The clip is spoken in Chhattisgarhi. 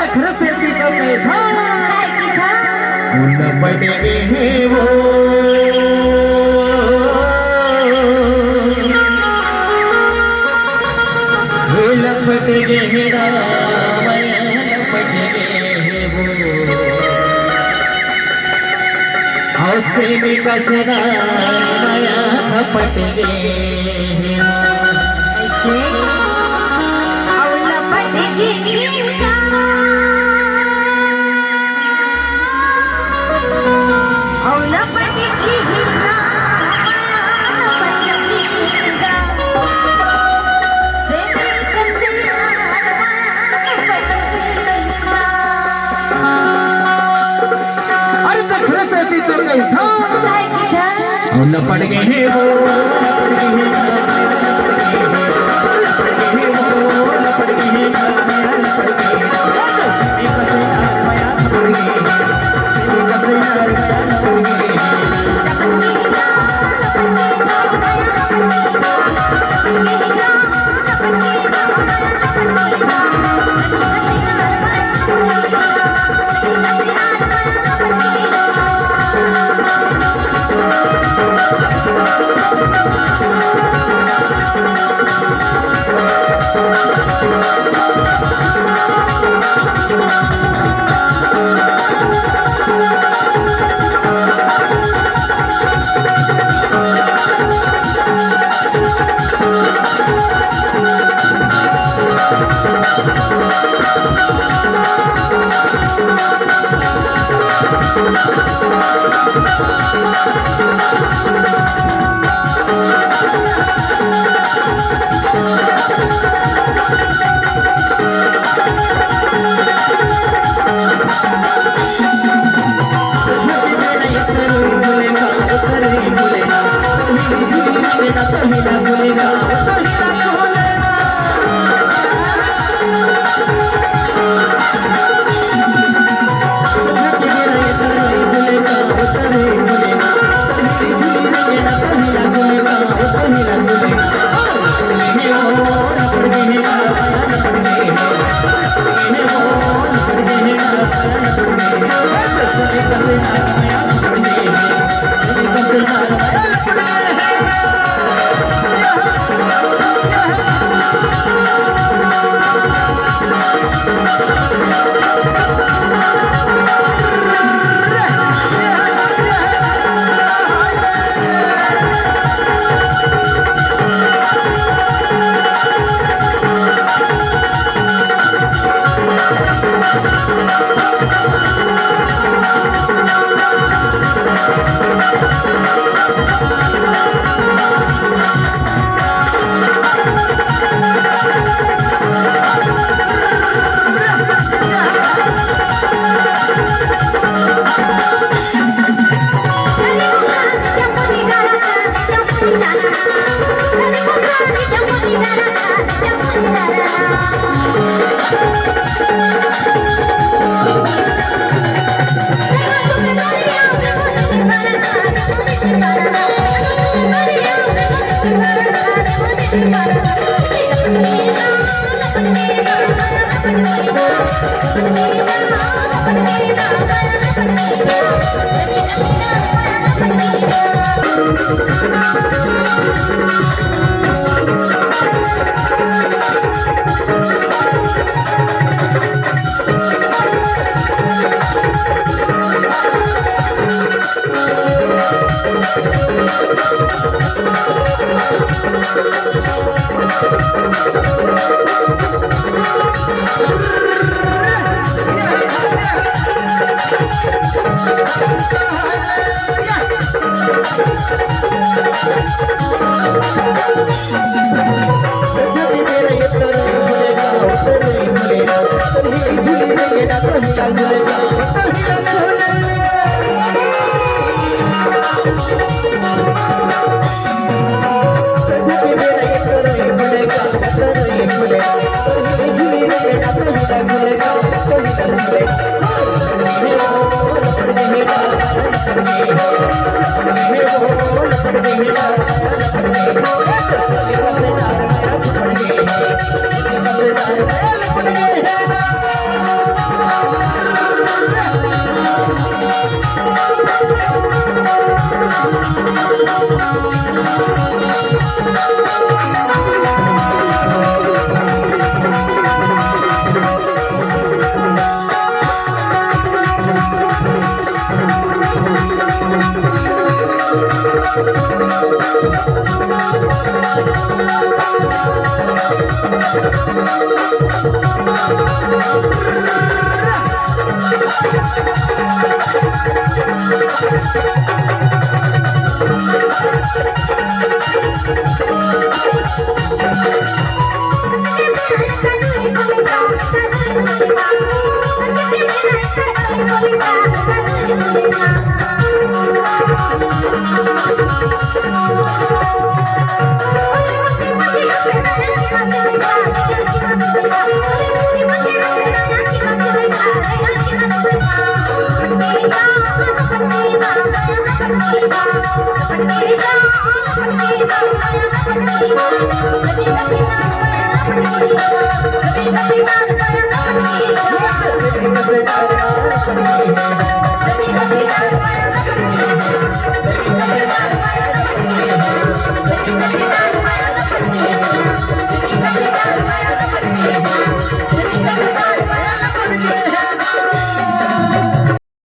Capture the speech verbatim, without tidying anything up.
घर से भी कम नहीं था। वो लपट गे हे वो। वो लपट गे हे राम, लपट गे हे वो। अउ सेमी कसना मया खपट गे हे। अउ लपट गे हे का? अउ लपट गे हे का? सेमी कसना मया खपट गे हे का? अरे त घर से ती तो कही था। अउ लपट गे हे वो, लपट गे हे वो, लपट गे हे वो, लपट गे हे वो, लपट गे हे वो, लपट गे हे वो।